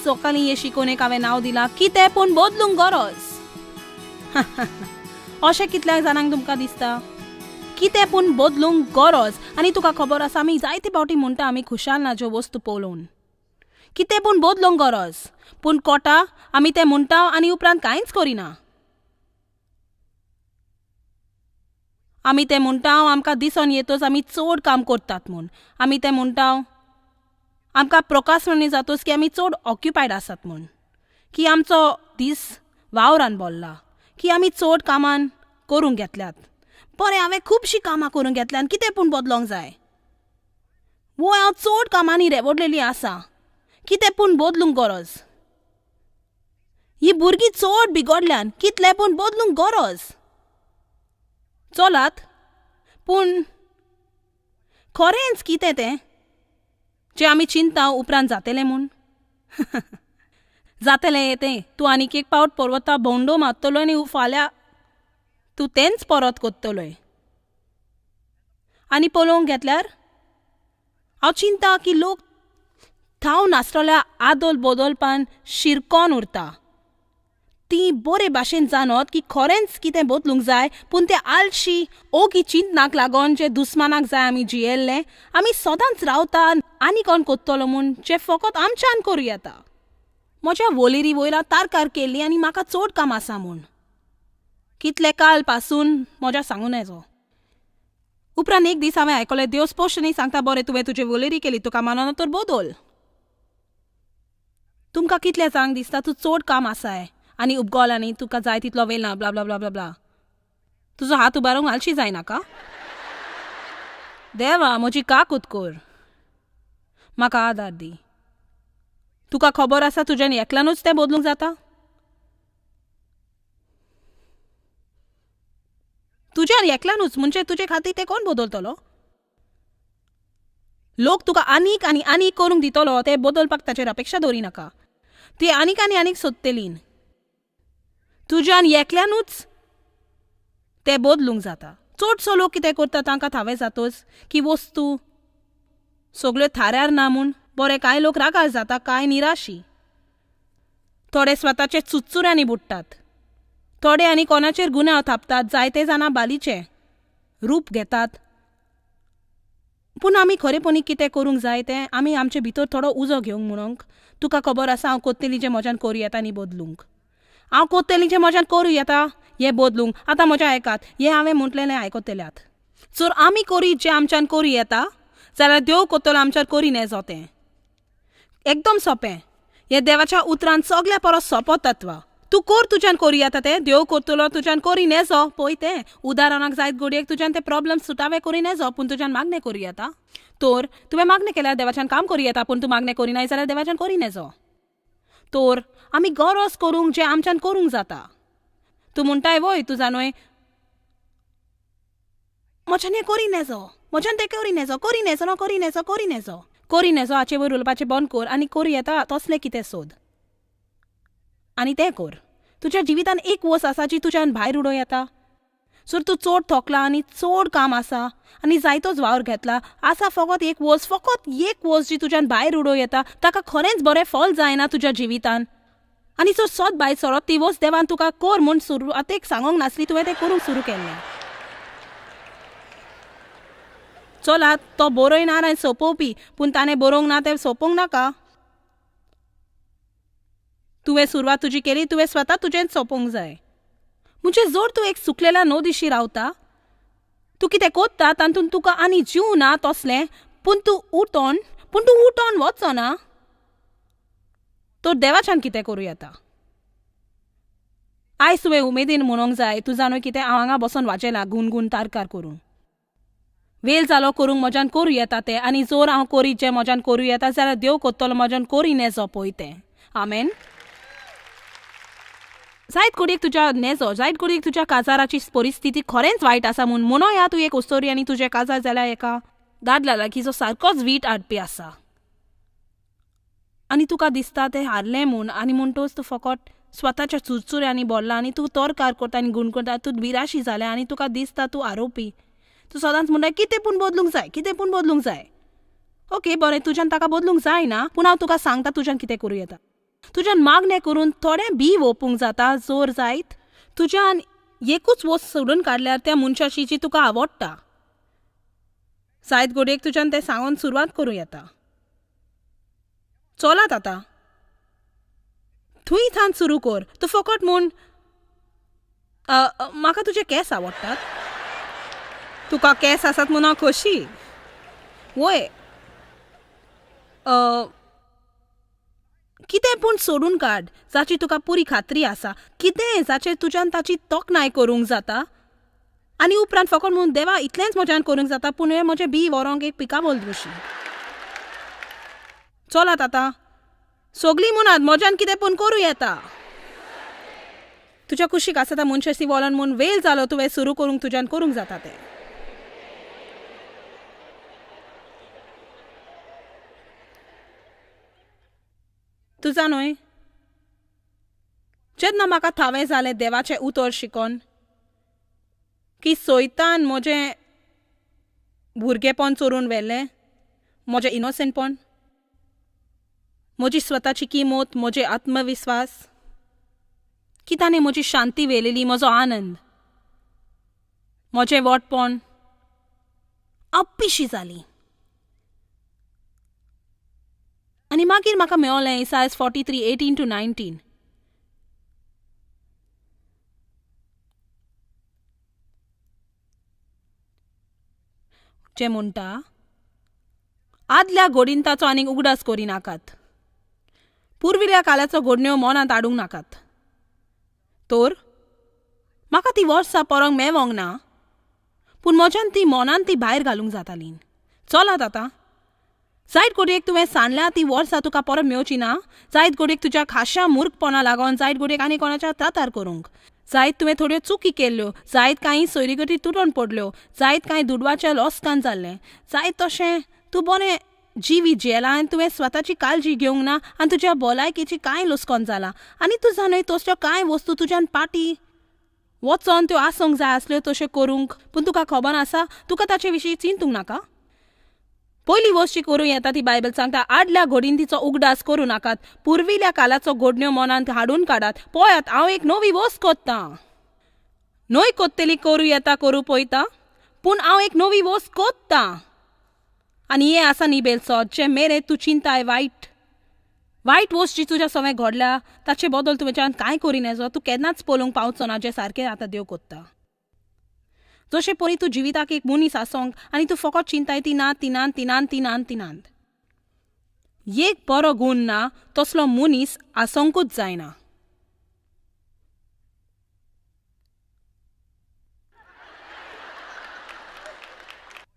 सकाळीं हे शिकोवणेक हांवें नांव दिलां कितें पूण बदलूंक गरज. अशें कितल्या जाणांक तुमकां दिसता? कितें पूण बदलूंक गरज. आनी तुका खबर आसा, आमी जायते फावटी म्हणटा आमी खुशाल ना ज्यो वस्तू पळोवन. कितें पूण बदलूंक गरज, पूण कोटा आमी तें म्हणटा आनी उपरांत कांयच करिना. आमी तें म्हणटा आमकां दिसून येतच आमी चड काम करतात म्हूण. आमी तें म्हणटा आमकां प्रोकासणी जातच की आमी चड ऑक्युपायड आसात म्हूण, की आमचो दीस वावरान भरला, की आमी चड कामान करूंक घेतल्यात. बरें, हांवें खुबशीं कामां करूंक घेतल्यात, कितें पूण बदलोंक जाय. वो हांव चड कामांनी रेवडलेली आसा, कितें पूण बदलूंक गरज. ही भुरगीं चड बिगडल्यान, कितलें पूण बदलूंक गरज. चलात, पूण खरेंच कितें तें जें आमी चिंता उपरांत जातलें म्हूण? जातलें तें. तूं आनीक एक पावट पर्वता भोंवडो मारतलो आनी फाल्यां तूं तेंच परत करतलोय. आनी पळोवंक घेतल्यार हांव चिंता की लोक थाव नासतल्या आदोल बदलपान शिरकोन उरता. ती बरे भाशेन जाणत की खरेंच कितें बदलूंक जाय, पूण ते आलशी ओगी चिंतनाक लागून जे दुस्मानाक जाय आमी जियेल्ले, आमी सदांच रावता आनी कोण कोत्तलो म्हूण जे फकत आमच्यान करूं येता. म्हज्या वोलेरी वयला तारकार केल्ली आनी म्हाका चड काम आसा म्हूण कितले काल पासून म्हज्या सांगूं नजो. उपरांत एक दीस हांवें आयकलें, देव स्पश्ट न्ही सांगता, बरें तुवें तुजी वोलेरी केली, तुका मानना तर बदल. तुमकां कितल्या जाणांक दिसता तूं चड काम आसाय आनी उपगोल आनी तुका जाय तितलो वेळ ना, ब्ला ब्ला ब्ला ब्ला ब्ला. तुजो हात उबारूंक आलशी जायनाका. देवा म्हजी काकूत कर, म्हाका आदार दी. तुका खबर आसा तुज्यान एकल्यानूच तें बदलूंक जाता? तुज्यान एकल्यानूच म्हणजे तुजे खातीर तें कोण बदलतलो? लोक तुका आनीक आनी आनीक करूंक दितलो, तें बदलपाक ताचेर अपेक्षा दवरिनाका. ती आनीक आनी आनीक सोदतली. तुज्यान एकल्यानूच तें बदलूंक जाता. चडसो लोक कितें करता, तांकां थावें जातच की वस्तू सगल्यो थाऱ्यार ना म्हूण. बरें, कांय लोक रागार जाता, कांय निराशी, थोडे स्वताचे चुचुऱ्यांनी बुडटात, थोडे आनी कोणाचेर गुन्यांव थापतात, जायते जाणां बालीचें रूप घेतात. पूण आमी खरेपणी कितें करूंक जाय तें आमी आमचे भितर थोडो उजो घेवंक म्हणूंक. तुका खबर आसा हांव कोत्तेली जें म्हज्यान करूं येता न्ही बदलूंक, हांव कोत्तेली जें म्हज्यान करूं येता हें बदलूंक. आतां म्हज्या आयकात, हें हांवें म्हटलेलें आयकतल्यात. जर आमी करीत जें आमच्यान करूं येता जाल्यार देव कोत्तलो आमच्यान करी नजो तें. एकदम सोंपें. हें देवाच्या उतरान सगल्या परस सोंपो तत्व. तूं कर तुज्यान करूं येता तें, देव करतलो तुज्यान करी नजो. पळय तें उदाहरणाक जायत घडयेक तुज्यान ते प्रॉब्लम सुटावे करी नजो, पूण तुज्यान मागणें करूं येता. तर तुवें मागणें केल्यार देवाच्यान काम करूं येता, पूण तूं मागणें करिनाय जाल्यार देवाच्यान करी नजो. तर आमी गरज करूंक जें आमच्यान करूंक जाता. तूं म्हणटाय वय, तूं जाणूय म्हज्यान हें करी नजो, म्हज्यान तें करी नजो, करी नजो ना, करी नजो, करी नजो, करी नजो. हाचे वयर उलोवपाचें बंद कर आनी करूं येता तसलें कितें सोद आनी तें कर. तुज्या जिवितान एक वस्त आसा जी तुज्यान भायर उडोवं येता. सर तूं चड थकला आनी चड काम आसा आनी जायतोच वावर घेतला आसा, फकत एक वस्त, फकत एक वस्त जी तुज्यान भायर उडोवं येता, ताका खरेंच बरें फल जायना तुज्या जिवितान. आनी जर सत भायर सरत ती वस्त देवान तुका कर म्हूण सुरवातेक सांगूंक नासली, तुवें तें करूंक सुरू केल्लें. चलात, तो बरयणार आनी सोंपोवपी, पूण ताणें बरोवंक ना तें सोंपोवंक नाका. तुवें सुरवात तुजी केली, तुवें स्वता तुजेंच सोंपोवंक जाय. म्हणजे जर तूं एक सुकलेल्या नदिशी रावता, तूं कितें कोत्ता तातूंत तुका आनी जीव ना तसलें, पूण तूं उठोन, पूण तूं उठोन वचना तर देवाच्यान कितें करूं येता? आयज तुवें उमेदीन म्हणूंक जाय, तूं जाणूय कितें, हांव हांगा बसून वाचेलां गुणगुण तारकार करूं, वेळ जालो करूंक म्हज्यान करूं येता तें, आनी जर हांव करीत जें म्हज्यान करूं येता जाल्यार देव कोत्तलो म्हज्यान करी नजो पळय तें. आमेन. जायत घडयेक तुज्या नेजो, जायत घडयेक तुज्या काजाराची परिस्थिती खरेंच वायट आसा म्हूण म्हणो या तूं एक उस्तोरी आनी तुजें काजार जाल्यार एका दादल्या लागीं जो सारकोच वीट हाडपी आसा आनी तुका दिसता तें हारलें म्हूण, आनी म्हणटच तूं फकत स्वताच्या चुरचुऱ्यांनी भरला आनी तूं तोरकार करता आनी गुण करता, तूं विराशी जाल्या आनी तुका दिसता तूं आरोपी. तूं सदांच म्हणटा कितें पूण बदलूंक जाय, कितें पूण बदलूंक जाय. ओके, बरें, तुज्यान ताका बदलूंक जायना, पूण हांव तुका सांगता तुज्यान कितें करूं येता. तुज्यान मागणें करून थोडें बी वोपूंक जाता जोर जायत तुज्यान एकूच वस्त सोडून काडल्यार त्या मनशाची जी तुका आवडटा. जायत घडयेक तुज्यान तें सांगून सुरवात करूं येता. चलात आतां थंय थान सुरू कर. तूं फकत म्हूण म्हाका तुजे केंस आवडटात. तुका केंस आसात म्हूण हांव खोशी. वय कितें पूण सोडून काड जाची तुका पुरी खात्री आसा. कितें जाचेर तुज्यान ताची तोखणाय करूंक जाता आनी उपरांत फकत म्हूण देवा इतलेंच म्हज्यान करूंक जाता, पूण हें म्हजें बी व्हरोंक एक पिकावल दिवशी. चलात आतां सगळीं म्हणात म्हज्यान कितें पूण करूं येता. तुज्या कुशीक आसा त्या मनशाची वोलोन म्हूण वेळ जालो तुवें सुरू करूंक तुज्यान करूंक जाता तें. तुजा न्हय जेन्ना म्हाका थावें जालें देवाचें उतर शिकोन की सोयतान म्हजें भुरगेपण चोरून व्हेलें, म्हजें इनोसंटपण, म्हजी स्वताची किंमत, म्हजे आत्मविस्वास, की ताणें म्हजी शांती व्हेलेली, म्हजो आनंद, म्हजें वटपण. हांव पिशी जाली. आनी मागीर म्हाका मेवलें इसायस 43:18-19. जें म्हणटा आदल्या गोडिंताचो आनीक उगडास करिनाकात, पुर्विल्ल्या काळाचो घडण्यो मनांत हाडूंक नाकात. तर म्हाका ती वर्सां परोंक मेवोंक ना, पूण म्हज्यान ती मनांत ती भायर घालूंक जाताली. चलात आतां जायत घडयेक तुवें सांडल्या ती वर्सां तुका परत मेवची ना. जायत घडयेक तुज्या खाशा मूर्खपणा लागून, जायत घडयेक आनी कोणाच्या त्रातार करूंक, जायत तुवें थोड्यो चुकी केल्ल्यो, जायत कांय सोयरीगती तुटून पडल्यो, जायत कांय दुडवाच्या लॉसकान जाल्लें, जायत तशें तूं बरें जिवीत जियेलां आनी तुवें स्वताची काळजी घेवंक ना आनी तुज्या भलायकेची कांय लुस्कोन जालां आनी तूं जाणय तसल्यो कांय वस्तू तुज्यान पाटी वचोन त्यो आसूंक जाय आसल्यो तश्यो करूंक, पूण तुका खबर आसा तुका ताचे विशीं चिंतूंक नाका. पयली वस्त जी करूं येता ती बायबल सांगता आदल्या घोडींतीचो उगडास करूं नाकात, पुर्विल्ल्या काळाचो घडण्यो मनांत हाडून काडात. पळयात हांव एक नवी वस्त कोत्तां. न्हय कोत्तली करूं येता करूं पळयता, पूण हांव एक नवी वस्त कोत्तां. आनी हें आसा न्ही बेलसो जें मेरेन तूं चिंताय वायट वायट वस्त जी तुज्या सवें घडल्या ताचे बदल तुवेंच्यान कांय करिना, तूं केन्नाच पळोवंक पावचो ना जें सारकें आतां देव कोत्ता. जशें परी तूं जिविताक एक मनीस आसोंक आनी तूं फकत चिंताय ती ना ती ना ती ना ती ना ती नात. एक बरो गूण ना तसलो मनीस आसोंकूच जायना.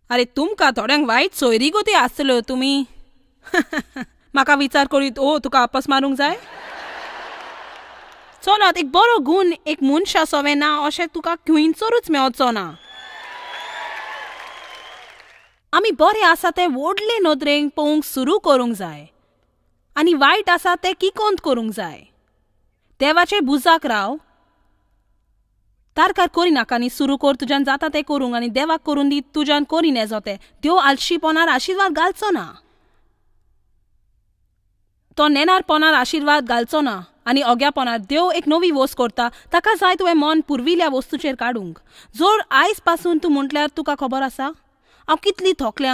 आरे तुमकां थोड्यांक वायट सोयरीगती आसतल्यो तुमी म्हाका विचार करीत ओ तुका आपस मारूंक जाय. चलात एक बरो गूण एक मनशा सवें ना अशें तुका खंयसरूच मेवचो ना. आमी बरें आसा तें व्हडले नदरेन पळोवंक सुरू करूंक जाय आनी वायट आसा तें किकोंत करूंक जाय. देवाचे बुजाक राव, तारकार करिनाका आनी सुरू कर तुज्यान जाता तें करूंक आनी देवाक करून दी तुज्यान करिना तें. देव आलशीपणार आशिर्वाद घालचो ना, तो नेणारपणार आशिर्वाद घालचो ना आनी अग्यापणार. देव एक नवी वस्त करता, ताका जाय तुवें मन पुर्विल्ल्या वस्तूचेर काडूंक. जर आयज पासून तूं म्हटल्यार तुका खबर आसा हांव कितली थोकल्या,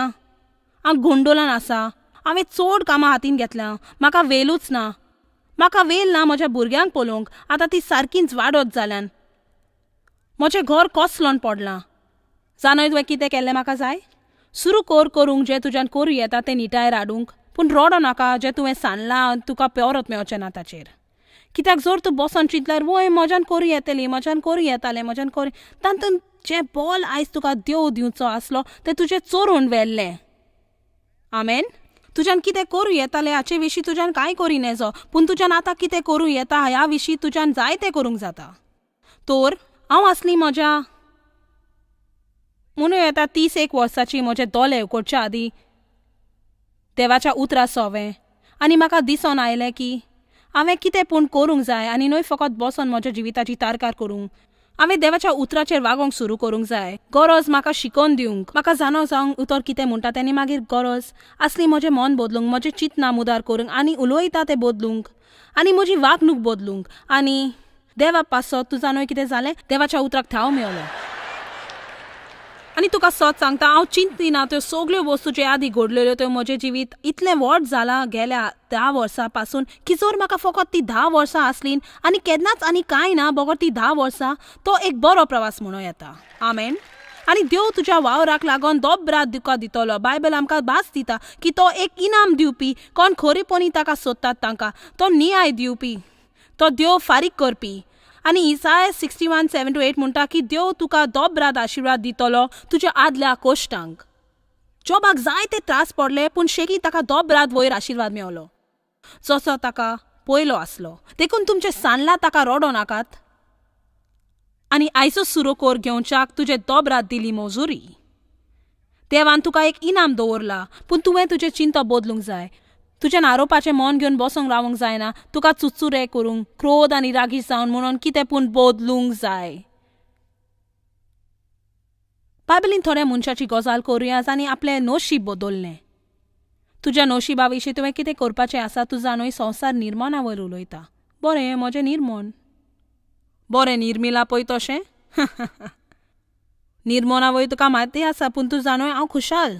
हांव गोंडोलान आसा, हांवें चड कामां हातीन घेतल्या, म्हाका वेलूच ना, म्हाका वेल ना म्हज्या भुरग्यांक पळोवंक, आतां ती सारकींच वाडत जाल्यान, म्हजें घर कसलोन पडलां. जाणय तुवें कितें केल्लें म्हाका जाय? सुरू कर करूंक जें तुज्यान करूं येता तें निटायर हाडूंक, पूण रडो नाका जें तुवें सांडलां तुका परत मेवचें ना ताचेर. कित्याक जर तूं बसोन चिंतल्यार वय म्हज्यान करूं येतली, म्हज्यान करूं येतालें, म्हज्यान करूं, तातूंत जें बॉल आयज तुका देव दिवचो आसलो तें तुजें चोरून व्हेल्लें. आमेन. तुज्यान कितें करूं येतालें हाचे विशीं तुज्यान कांय करी नेजो, पूण तुज्यान आतां कितें करूं येता ह्या विशीं तुज्यान जायतें करूंक जाता. तर हांव आसली म्हज्या म्हणूं येता 31 वर्सांची, म्हजे दोळे उगडच्या आदीं देवाच्या उतरा सोवें आनी म्हाका दिसून आयलें की हांवें कितें पूण करूंक जाय आनी न्हय फकत बसोन म्हज्या जिविताची तारकार करूंक. हांवें देवाच्या उतराचेर वागोवंक सुरू करूंक जाय. गरज म्हाका शिकोवन दिवंक, म्हाका जाणो जावंक उतर कितें म्हणटा तें, आनी मागीर गरज आसली म्हजें मन बदलूंक, म्हजें चिंतना मुदार करूंक आनी उलयता तें बदलूंक आनी म्हजी वागणूक बदलूंक. आनी देवा पासत तूं जाणो कितें जालें, देवाच्या उतराक थाव मेवलो. आनी तुका सत सांगता, हांव चिंतिना त्यो सगल्यो वस्तू ज्यो आदीं घडलेल्यो त्यो म्हजें जिवीत इतलें व्हड जालां गेल्या 10 वर्सां पासून की जर म्हाका फकत ती 10 वर्सां आसलीं आनी केन्नाच आनी कांय ना बगर ती 10 वर्सां, तो एक बरो प्रवास म्हणूं येता. आमेन. आनी देव तुज्या वावराक लागून दोबरात तुका दितलो. बायबल आमकां भास दिता की तो एक इनाम दिवपी, कोण खरेपणी ताका सोदतात तांकां तो न्याय दिवपी, तो देव फारीक करपी. आनी इसाय 61:7-8 म्हणटा की देव तुका दोबरात आशिर्वाद दितलो तुज्या आदल्या कोश्टांक. जोबाक जायते त्रास पडले पूण शेकी ताका दोबरात वयर आशिर्वाद मेवलो जसो ताका पयलो आसलो. देखून तुमचे सानला ताका रडो नाकात आनी आयचो सुरो कोर घेवच्याक तुजे दोबरात दिली मजुरी. देवान तुका एक इनाम दवरला, पूण तुवें तुजें चिंता बदलूंक जाय. तुज्यान आरोपाचें मन घेवन बसोंक रावंक जायना. तुका चुचुरे करूंक, क्रोध आनी रागी जावन म्हणून कितें पूण बदलूंक जाय. बायबलीन थोड्या मनशाची गजाल करुया आनी आपलें नशीब बदललें. तुज्या नशिबा विशीं तुवें कितें करपाचें आसा तूं जाणूय संवसार निर्मणा वयर उलयता. बरें म्हजें निर्मण, बरें निर्मिला पळय तशें निर्मणा वयर तुका म्हायती आसा, पूण तूं जाणूय हांव खुशाल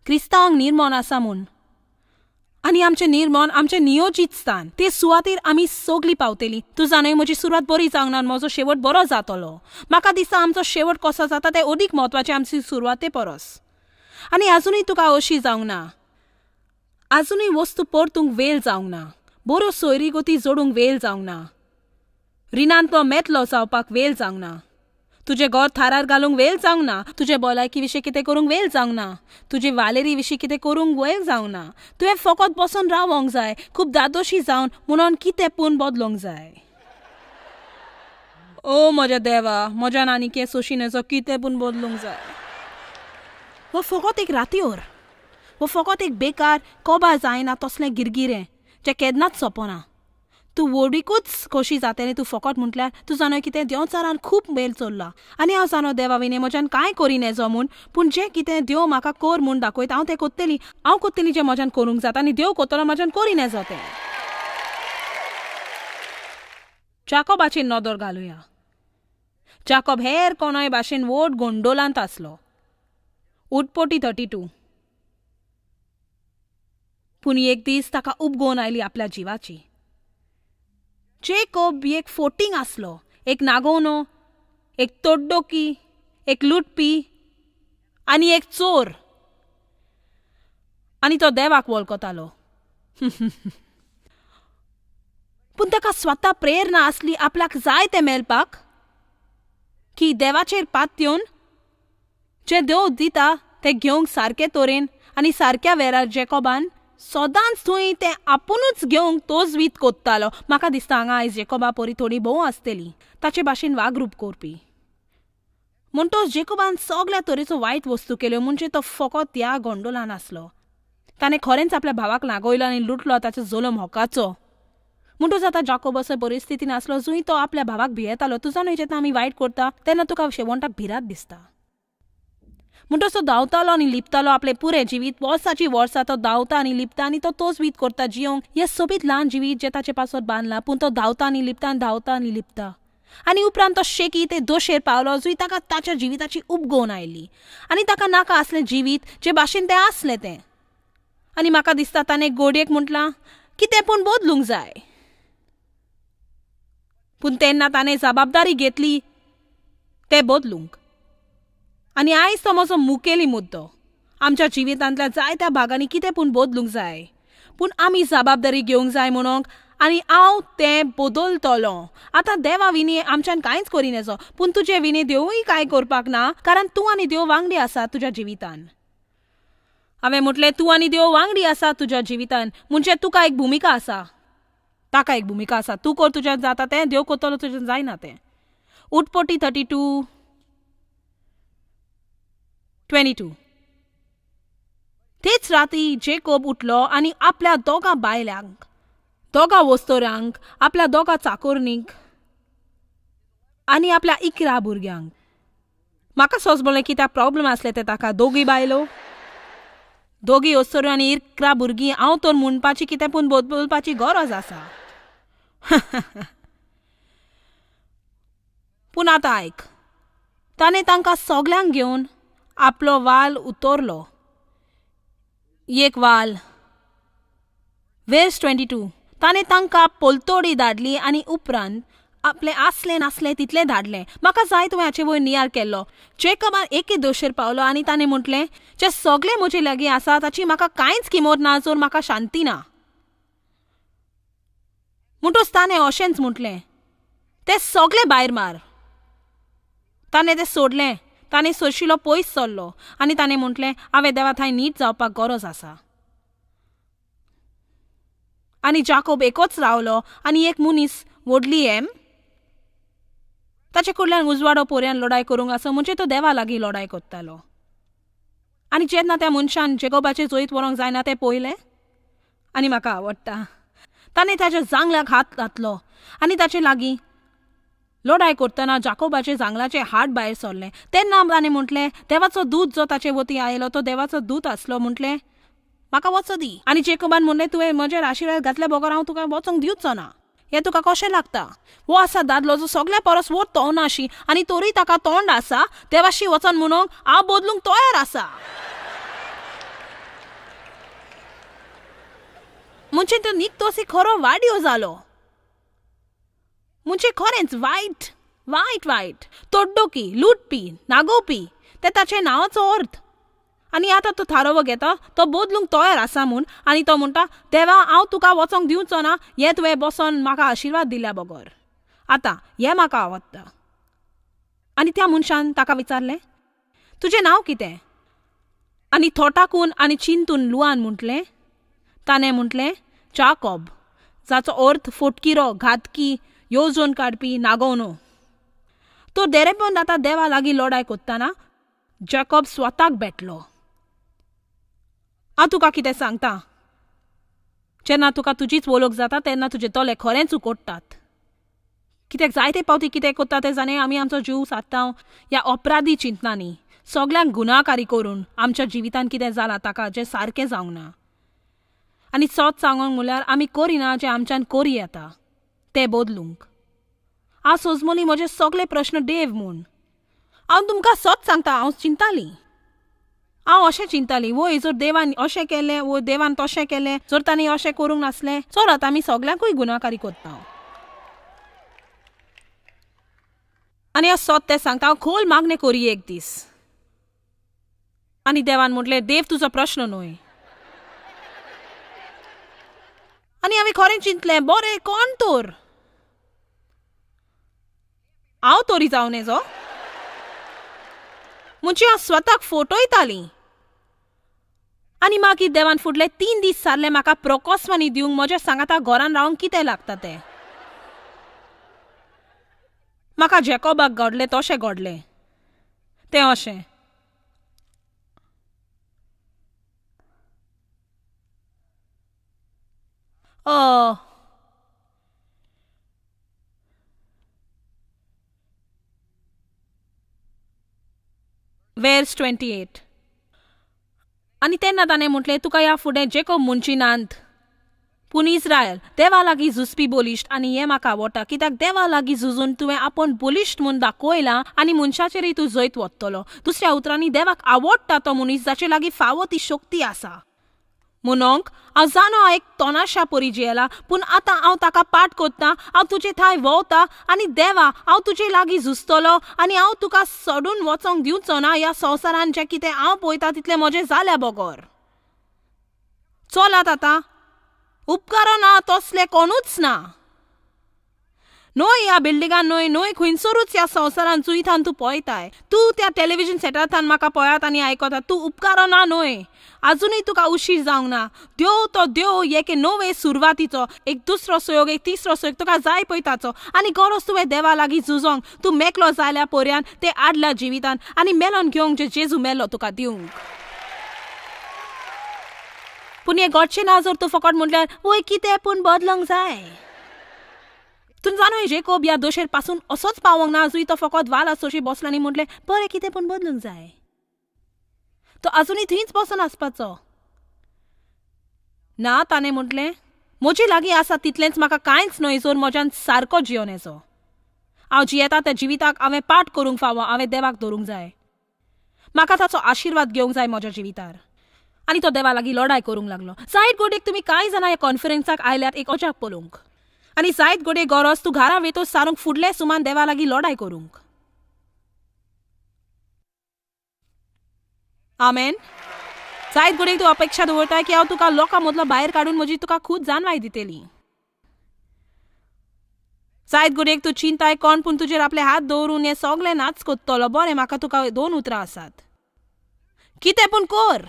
क्रिस्तांवांक निर्मण आसा म्हूण. आनी आमचें निर्मण आमचें नियोजीत स्थान, ते सुवातेर आमी सगलीं पावतलीं. तूं जाणय म्हजी सुरवात बरी जावंक ना, म्हजो शेवट बरो जातलो. म्हाका दिसता आमचो शेवट कसो जाता तें अदीक म्हत्वाचें आमची सुरवाते परस. आनी आजुनूय तुका अशी जावंक ना, आजुनूय वस्तू परतूंक वेळ जावंक ना, बऱ्यो सोयरी गती जोडूंक वेळ जावंक ना, रिणांतलो मेतलो जावपाक वेळ जावंक ना, तुजें घर थारार घालूंक वेळ जावंक ना, तुजे भलायकी विशीं कितें करूंक वेळ जावंक ना, तुजे वालेरी विशीं कितें करूंक वेळ जावंक ना. तुवें फकत बसून रावोंक जाय, खूब दादोशी जावन म्हणून कितें पूण बदलूंक जाय. ओ म्हज्या देवा, म्हज्यान आनी के सोशी नजो कितें पूण बदलूंक जाय. हो फकत एक रातीर, हो फकत एक बेकार कोबा जायना तसलें गिरगिरें जें केन्नाच सोंपना. तूं व्हडविकूच खोशी जातलें तूं फकत म्हटल्यार तूं जाणो कितें देंवचारान खूब वेळ चल्ला आनी हांव जाणो देवा विणे म्हज्यान कांय करी नजो म्हूण, पूण जें कितें देव म्हाका कर म्हूण दाखयता हांव तें कोत्तली. हांव कोत्तली जें म्हज्यान करूंक जाता आनी देव कोत्तलो म्हज्यान करी नजो तें. जाकोबाचेर नदर घालुया. जाकोब हेर कोणाय भाशेन व्हड गोंडोलांत आसलो. उटपोटी 32. पूण एक दीस ताका उबगोवन आयली आपल्या जिवाची. जेकोब एक फोटींग आसलो, एक नागोवनो, एक तोड्डोकी, एक लुटपी आनी एक चोर. आनी तो देवाक वळखतालो. पूण ताका स्वता प्रेरणा आसली आपल्याक जाय तें मेळपाक, की देवाचेर पातयेवन जें देव दिता तें घेवंक सारके तरेन आनी सारक्या वेळार. जेकोबान सदांच थंय तें आपुणूच घेवंक तोजवीत कोत्तालो. म्हाका दिसता हांगा आयज जेकोबा परी थोडी भोव आसतली ताचे भाशेन वागरूप करपी. म्हणटोच जेकोबान सगल्या तरेचो वायट वस्तू केल्यो, म्हणजे तो फकत ह्या गोंडोलान आसलो. ताणें खरेंच आपल्या भावाक लागयलो आनी लुटलो ताचो जल्म हकाचो. म्हणटोच आतां जाकोब असो परिस्थितीन आसलो जंय तो आपल्या भावाक भियेतालो. तुजा न्हय जेन्ना आमी वायट करता तेन्ना तुका शेवटाक भिरांत दिसता. म्हणटोच तो धांवतालो आनी लिपतालो आपलें पुरें जिवीत. वर्साची वर्सां तो धांवता आनी लिपता आनी तो तोजवीत करता जियोंक हें सोबीत ल्हान जिवीत जें ताचे पासत बांदलां. पूण तो धांवता आनी लिपता आनी धांवता आनी लिपता आनी उपरांत तो शेकी ते दोशेर पावलो जंय ताका ताच्या जिविताची उबगोवन आयली आनी ताका नाका आसलें जिवीत जे भाशेन तें आसलें तें. आनी म्हाका दिसता ताणें गोडयेक म्हटलां की तें पूण बदलूंक जाय. पूण तेन्ना ताणें जबाबदारी घेतली तें बदलूंक. आनी आयज तो म्हजो मुखेली मुद्दो. आमच्या जिवितांतल्या जायत्या भागांनी कितें पूण बदलूंक जाय, पूण आमी जबाबदारी घेवंक जाय म्हणूंक आनी हांव तें बदलतलो. आतां देवा विणी आमच्यान कांयच करी नजो, पूण तुजे विणी देवूय कांय करपाक ना, कारण तूं आनी देव वांगडी आसा तुज्या जिवितान. हांवें म्हटलें तूं आनी देव वांगडी आसा तुज्या जिवितान, म्हणजे तुका एक भुमिका आसा, ताका एक भुमिका आसा. तूं कर तुज्यान जाता तें, देव करतलो तुज्यान जायना तें. उटपोटी 32:22. तेच राती जेकोब उठलो आनी आपल्या दोगां बायलांक, दोगां वस्तोरांक, आपल्या दोगां चाकोरणीक आनी आपल्या 11 भुरग्यांक. म्हाका सोंसबलें कित्याक प्रॉब्लम आसलें तें ताका. दोगी बायलो, दोगी अस्तोऱ्यो आनी 11 भुरगीं. हांव तर म्हणपाची कितें पूण बदलपाची गरज आसा. पूण आतां आयक, ताणें तांकां सगल्यांक घेवन आपलो वाल उतरलो. एक वाल. वेर्स 22. ताणें तांकां पलतोडी धाडली आनी उपरांत आपलें आसलें नासलें तितलें धाडलें. म्हाका जाय तुवें हाचे वयर नियाळ केल्लो. जेकबान एके दोशेर पावलो आनी ताणें म्हटलें, जे सगळे म्हजे लागीं आसा ताची म्हाका कांयच किंमत ना जर म्हाका शांती ना. म्हणटूच ताणें अशेंच म्हटलें, ते सगळे भायर मार. ताणें तें सोडलें. ताणें सोरशिलो पयस सरलो आनी ताणें म्हटलें, हांवें देवा थंय नीट जावपाक गरज आसा. आनी जाकोब एकच रावलो आनी एक मनीस व्हडली एम ताचे कडल्यान उजवाडो पोरयान लडाय करूंक आसा, म्हणजे तो देवा लागीं लडाय करतालो. आनी जेन्ना त्या मनशान जेकोबाचें जैत व्हरूंक जायना तें पळयलें आनी म्हाका आवडटा, ताणें ताच्या जांगल्याक हात घातलो आनी ताचे लागीं लडाय करतना जाकोबाचे जांगलाचें हात भायर सरलें. तेन्ना ताणें म्हटलें, देवाचो दूत जो ताचे वतीं आयलो तो देवाचो दूत आसलो. म्हटलें, म्हाका वचो दी. आनी जेकोबान म्हणलें, तुवें म्हजेर आशिर्वाद घातल्या बगर हांव तुका वचोंक दिवचो ना. हें तुका कशें लागता? हो आसा दादलो जो सगल्या परस व्हड तोंडाशी आनी तोरूय ताका तोंड आसा देवाशी वचोन म्हणूंक हांव बदलूंक तयार आसा. म्हणजे तो निकतोच खरो वाडयो जालो. म्हणजे खरेंच वायट वायट वायट, तोड्डोकी, लुटपी, नागोवपी, ते ताचे नांवाचो अर्थ. आनी आतां तो थारोवो घेता, तो बदलूंक तयार आसा म्हूण. आनी तो म्हणटा, देवा हांव तुका वचोंक दिवचो ना हें तुवें बसोन म्हाका आशिर्वाद दिल्या बगर. आतां हें म्हाका आवडटा. आनी त्या मनशान ताका विचारलें, तुजें नांव कितें? आनी थोटाकून आनी चिंतून लुआन म्हटलें, ताणें म्हटलें, जाकोब, जाचो अर्थ फोटकिरो, घातकी, येवजण काडपी, नागोवनो. तो देरेपण आतां देवा लागीं लडाय करतना जाकोब स्वताक भेटलो. हांव तुका कितें सांगता, जेन्ना तुका तुजीच वळख जाता तेन्ना तुजे दोळे खरेंच उकोडटात. कित्याक जायते पावटी कितें करता तें जाणें आमी आमचो जीव सादता ह्या अपराधी चिंतनांनी, सगल्यांक गुन्यांवकारी करून आमच्या जिवितांत कितें जालां ताका जें सारकें जावंक ना. आनी सत सांगूंक म्हणल्यार आमी करिना जें आमच्यान करी येता तें बदलूंक. हांव सोजमोली म्हजे सगळे प्रश्न देव म्हूण. हांव तुमकां सत सांगता, हांव चिंताली, हांव अशें चिंताली, वय जर देवान अशें केलें, वो देवान तशें केलें, जर तांणी अशें करूंक नासलें, चलात आमी सगल्यांकूय गुन्यांवकारी करता. आनी हांव सत तें सांगता, हांव खोल मागणें करी एक दीस. आनी देवान म्हटलें, देव तुजो प्रश्न न्हय. आनी हांवें खरें चिंतलें, बरें कोण तर, हांव तरी जावं नजो. म्हणजे हांव स्वताक फोटोयतालीं. आनी मागीर देवान फुडले 3 दीस सारले म्हाका प्रोकोस्मानी दिवंक म्हज्या सांगाता घरान रावंक कितें लागता तें. म्हाका जेकोबाक घडलें तशें घडलें तें अशें. वेर्स 28. आनी तेन्ना ताणें म्हटलें, तुका ह्या फुडें जेकोब म्हणची नात, पूण इस्रायल, देवा लागीं झुजपी बलिश्ट. आनी हें म्हाका आवडटा, कित्याक देवा लागीं झुजून तुवें आपूण बलिश्ट म्हूण दाखयलां आनी मनशाचेरय तूं जैत वतलो. दुसऱ्या उतरांनी देवाक आवडटा तो मनीस जाचे लागीं फावो ती शक्ती आसा. म्हणूंक हांव जाणो हांव एक तोनाशा परी जियेला, पूण आतां हांव ताका पाठ करता, हांव तुजे थंय वता आनी देवा हांव तुजे लागीं झुजतलो आनी हांव तुका सोडून वचोंक दिवचो ना ह्या संवसारान जें कितें हांव पळयता तितलें म्हजें जाल्या बगर. चलात आतां, उपकारना तसलें कोणूच ना, न्हय ह्या बिल्डिंगान न्हय, न्हय खंयसरूच ह्या संवसारान जुंयथान तूं पळयताय. तूं त्या टेलिविजन सेटांतल्यान म्हाका पळयात आनी आयकता. तूं उपकारना न्हय, आजुनूय तुका उशीर जावंक ना. देव तो देव एके नवे सुरवातीचो, एक दुसरो सहयोग, एक तिसरो सहयोग तुका जाय पळय ताचो. आनी गरज तुवें देवा लागीं झुजोंक, तूं मेकलो जाल्या पर्यान ते आडल्या जिवितान आनी मेलोन घेवंक जे जेजू मेलो तुका दिवंक. पूण हें घडचें ना जर तूं फकत म्हटल्यार वय कितें पूण बदलूंक जाय. तूं जाणो जेकोब ह्या दोशेर पासून असोच पावोंक ना, आजूय तो फकत वाल आसोशी बसलो आनी म्हटलें बरें कितें पूण बदलूंक जाय. तो आजुनूय थंयच बसून आसपाचो ना. ताणें म्हटलें म्हजे लागीं आसा तितलेंच म्हाका कांयच न्हय, जोर म्हज्यान सारको जियोन येचो. हांव जियेता त्या जिविताक हांवें पाठ करूंक फावो, हांवें देवाक धरूंक जाय, म्हाका ताचो आशिर्वाद घेवंक जाय म्हज्या जिवितार. आनी तो देवा लागीं लढाय करूंक लागलो. जायत गोडेक तुमी कांय जाणां ह्या कॉन्फरन्साक आयल्यात एक अजाप पळोवंक, आनी जायत गोडे गरज तूं घरा वेतो सारूंक फुडले सुमान देवा लागीं लढाय करूंक. आमेन. जायत गोडेक तूं अपेक्षा दवरताय की हांव तुका लोकां मदलो भायर काडून म्हजी तुका खूब जाणवाय दितली. जायत गोडेक तूं चिंताय कोण पूण तुजेर आपले हात दवरून हें सगळें नाच कोत्तलो. बरें, म्हाका तुका दोन उतरां आसात, कितें पूण कर.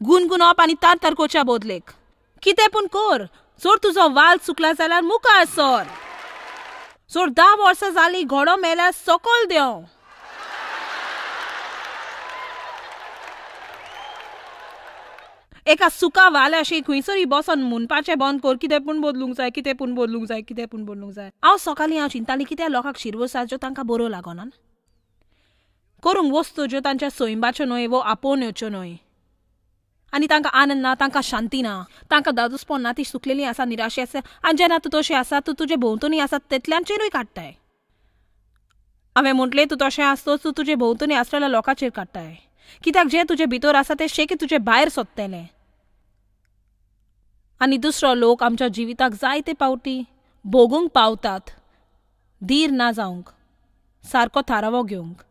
गुनगुनप आनी तार तार कोच्या बदलेक कितें पूण कर. जर तुजो वाल चुकला जाल्यार मुखार सर. जर 10 वर्सां जालीं घोडो मेल्यार सकयल देंव. एका सुका वाल्याशी खंयसरूय बसोन म्हणपाचें बंद कर, कितें पूण बदलूंक जाय, कितें पूण बदलूंक जाय, कितें पूण बदलूंक जाय. हांव सकाळीं हांव चिंताली कित्याक लोकांक शिरवस ज्यो तांकां बरो लागना करूंक वस्तू ज्यो तांच्या सैंबाच्यो न्हय वो आपोवन येवच्यो न्हय, आनी तांकां आनंद ना, तांकां शांती ना, तांकां दादोसपण ना, ती सुकलेली आसा, निराशी आसा. आनी जेन्ना तूं तशें आसा तूं तुजे भोंवतणी आसा तेतल्यांचेरूय काडटाय. हांवें म्हटलें तूं तशें आसतोच तूं तुजे भोंवतणी आसलेल्या लोकांचेर काडटाय, कित्याक जें तुजे भितर आसा तें शेकी तुजे भायर सोदतलें. आनी दुसरो लोक आमच्या जिविताक जायते पावटी भोगूंक पावतात, धीर ना जावंक, सारको थारावो घेवंक.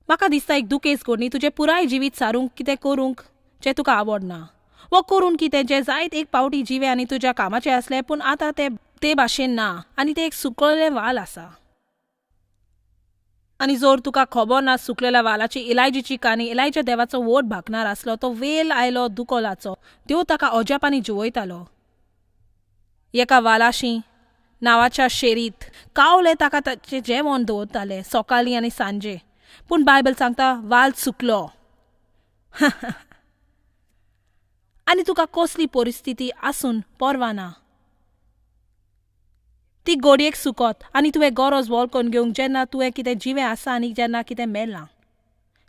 म्हाका दिसता एक दुखेस घडणी तुजें पुराय जिवीत सारूंक कितें करूंक जें तुका आवडना, वो करून कितें जें जायत एक पावटी जिवें आनी तुज्या कामाचें आसलें पूण आतां तें ते भाशेन ना, आनी तें एक सुकलेलें वाल आसा. आनी जर तुका खबर ना सुकलेल्या वालाची इलायजीची काणी, इलायच्या देवाचो वोट भागणार आसलो, तो वेल आयलो दुकोलाचो, देव ताका अजापांनी जिवयतालो. एका वालाशी नांवाच्या शेरीत कावले ताका ताचें जेवण दवरताले सकाळीं आनी सांजे, पूण बायबल सांगता वाल सुकलो. आनी तुका कसली परिस्थिती आसून पर्वा ना, ती गोडयेक सुकत आनी तुवें गरज वळखून घेवंक जेन्ना तुवें कितें जिवें आसा आनी जेन्ना कितें मेलां,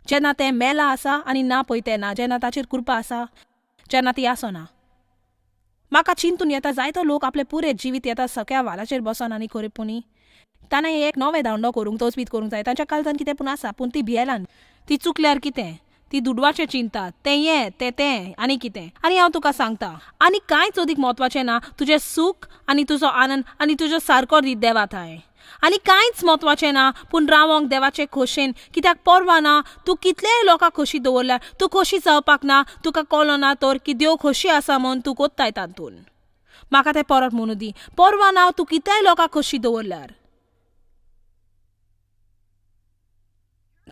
जेन्ना तें मेलां आसा आनी ना पळय तें ना, जेन्ना ताचेर कृपा आसा, जेन्ना ती आसना. म्हाका चिंतून येता जायतो लोक आपलें पुरें जिवीत येता सगळ्या वालाचेर बसोन आनी खरेपणी ताणें एक नवें धांवडो करूंक तोचबीत करूंक जाय. तांच्या काळजान कितें पूण आसा, पूण ती भियेलान, ती चुकल्यार कितें, ती दुडवाचें चिंता, तें हें तें तें आनी कितें. आनी हांव तुका सांगता आनी कांयच अदीक म्हत्वाचें ना, तुजें सूख आनी तुजो आनंद आनी तुजो सारको रीत देवा थांय, आनी कांयच म्हत्वाचें ना पूण रावोंक देवाचे खोशेन. कित्याक पर्वा ना तूं कितलेय लोकांक खोशी दवरल्यार, तूं खोशी जावपाक ना, तुका कळ्ळो ना तर की देव खोशी आसा म्हूण तूं कोत्ताय तातूंत. म्हाका तें परत म्हणूं दी, पर्वा ना तूं कितलेय लोकांक खोशी दवरल्यार,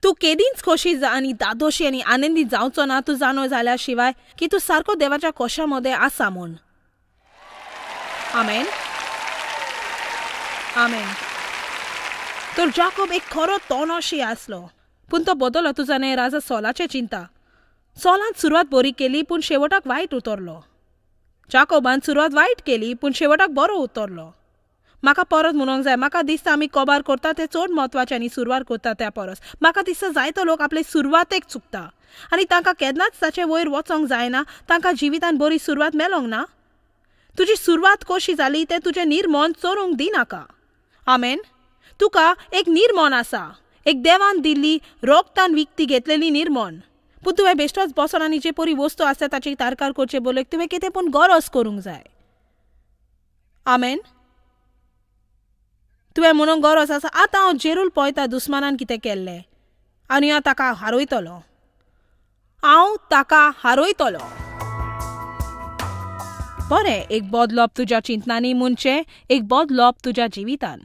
तूं केदींच खोशी आनी दादोशी आनी आनंदी जावचो ना तूं जाणो जाल्या शिवाय की तूं सारको देवाच्या कोशा मदें आसा म्हूण. आमेन, आमेन. तर जाकोब एक खरो तोनोशी आसलो, पूण तो बदलो. तूं जाणें राजा सोलाचें चिंता, सोलान सुरवात बरी केली पूण शेवटाक वायट उतरलो. जाकोबान सुरवात वायट केली पूण शेवटाक बरो उतरलो. म्हाका परत म्हणूंक जाय, म्हाका दिसता आमी कबार करता तें चड म्हत्वाचें आनी सुरवात करता त्या परस. म्हाका दिसता जायतो लोक आपले सुरवातेक चुकता आनी तांकां केन्नाच ताचे वयर वचोंक जायना, तांकां जिवितान बरी सुरवात मेलोंक ना. तुजी सुरवात कशी जाली तें तुजें निर्मोन चोरूंक दिनाका. आमेन. तुका एक निर्मोन आसा, एक देवान दिल्ली रोगतान विकती घेतलेली निर्मोन, पूण तुवें बेश्टोच बसोन आनी जे परी वस्तू आसता ताची तारकार करचे बोलेक तुवें कितें पूण गरज करूंक जाय. आमेन. तुवें म्हणूंक गरज आसा आतां हांव जेरूल पळयता दुस्मानान कितें केल्लें आनी हांव ताका हारयतलो, हांव ताका हारयतलो. बरें, एक बदलप तुज्या चिंतनांनी म्हणचें एक बदलप तुज्या जिवितान.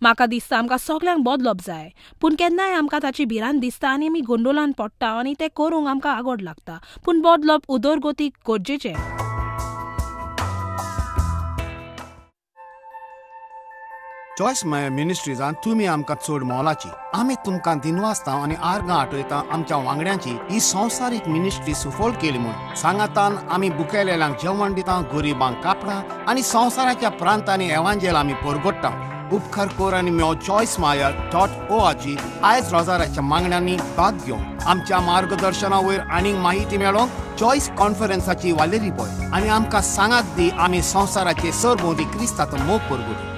म्हाका दिसता आमकां सगल्यांक बदलप जाय, पूण केन्नाय आमकां ताची भिरांत दिसता आनी आमी गोंदोलान पडटा आनी तें करूंक आमकां आगोड लागता. पूण बदलप उदरगतीक गरजेचें. चॉयस मायर मिनिस्ट्रीजान तुमी आमकां चड मोलाची. आमी तुमकां दिनवासता आनी आर्गां आठयता आमच्या वांगड्यांची ही संवसारीक मिनिस्ट्री सुफळ केली म्हूण. सांगातान आमी बुकेलेल्यांक जेवण दिता, गरिबांक कापडां आनी संवसाराच्या प्रांतांनी एवांजेल आमी परगट्टा. उपकार कर आनी म्यो चॉयस मायर .org आयज रोजाराच्या मागण्यांनी भाग घेवन आमच्या मार्गदर्शना वयर आनीक माहिती मेळोवंक चॉयस कॉन्फरन्साची वालेरी पळय आनी आमकां सांगात दी. आमी संवसाराचे सरभोंवती क्रिस्ताचो मोग परगटू.